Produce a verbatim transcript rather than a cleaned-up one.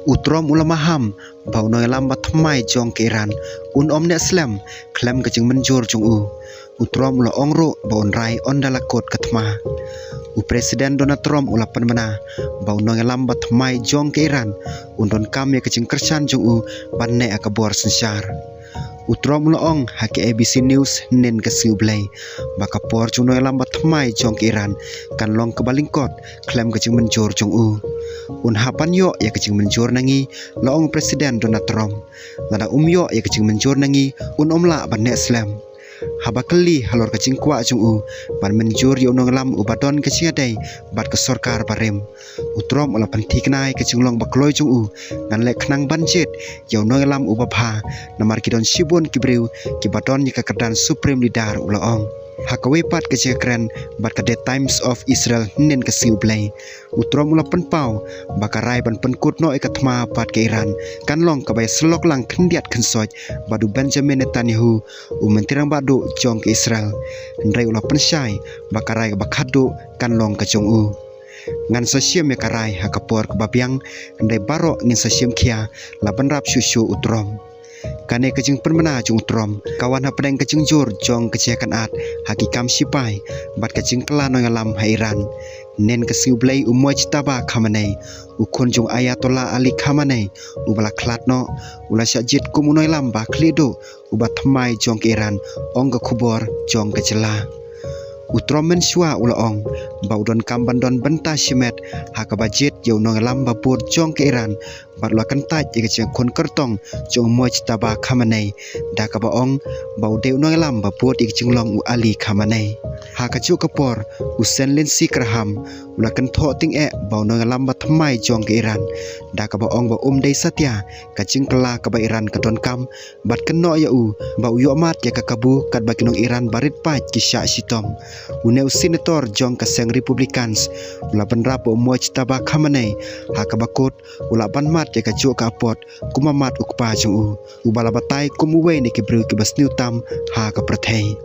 U Trump u la maham ba u nongïalam ba thymmai jong ka Iran un ym neh slem khlem ka jingmynjur jong u. U Trump u la ong ruh ba un rai ynda la kut ka thma. U President Donald Trump u la pynbna ba u nongïalam ba thymmai jong ka Iran un donkam ïa ka jingkyrshan jong u ban neh ha ka bor synshar. U Trump u la ong ha ka A B C News hynnin ka sngi U Blei ba ka por jong u nongïalam ba thymmai jong ka Iran kan long kaba lyngkot khlem ka jingmynjur jong u. Un hap ban ïoh ïa ka jingmynjur na ngi, la ong President Donald Trump. Lada um ïoh ïa ka jingmynjur na ngi, un ym lah ban neh slem. Haba kylli halor ka jingkwah jong u ban mynjur ïa u nongïalam uba don ka jingïadei bad ka sorkar barim, u Trump u la pynthikna ïa ka jinglong ba kloi jong u. Ngan leh khnang ban jied ïa u nongïalam uba bha, namar ki don shibun ki briew kiba don ïa ka kyrdan Supreme Leader, u la ong. Ha kawei pat ka jingkren bad ka The Times of Israel hynnin ka sngi U Blei, u Trump u la pynpaw ba ka rai ban pynkut noh ïa ka thma bad ka Iran kan long kaba ïasyllok lang khyndiat khynsoit bad u Benjamin Netanyahu, u Myntri Rangbah Duh jong ka Israel. Hynrei u la pynshai ba ka rai kaba khatduh kan long ka jong u. Ngan sa shim ïa ka rai ha ka por kaba biang, hynrei baroh ngin sa shim khia, la bynrap shuh shuh u Trump. Kane ka jingpynbna jong u Trump ka wan hapdeng ka jingjur jong ka jingïakynad ha ki kam shipai bad ka jingkylla nongïalam ha Iran. Hynnin ka sngi U Blei, u Mojtaba Khamenei, u khun jong u Ayatollah Ali Khamenei uba la khlad noh, u la shah jied kum u nongïalam ba khlieh duh uba thymmai jong ka Iran, ong ka khubor jong ka jylla. U Trump mynshuwa u la ong ba u donkam ban don bynta shimet ha kaba jied ïa u nongïalam ba bud jong ka Iran, bad u la kyntait ïa ka jingkhun kyrtong jong u Mojtaba Khamenei da kaba ong ba u dei u nongïalam ba bud ïa ka jinglong u Ali Khamenei. Ha kajuh ka por, u Sean Lindsey Graham u la kynthoh tyngeh ba u nongïalam ba thymmai jong ka Iran, da kaba ong ba um dei satia ka jingkylla kaba Iran ka donkam, bad kynnoh ïa u ba u ïohmad ïa ka kabu katba ki nong Iran ba rit paid ki shah shitom. Une u senator jong ka seng Republicans u la bynrap ba u Mojtaba Khamenei ha kaba kut u la ban mad ïa kajuh ka apot kum u mad u kpa jong u, uba la batai kum uwei na ki briew kiba sniew tam ha ka pyrthei.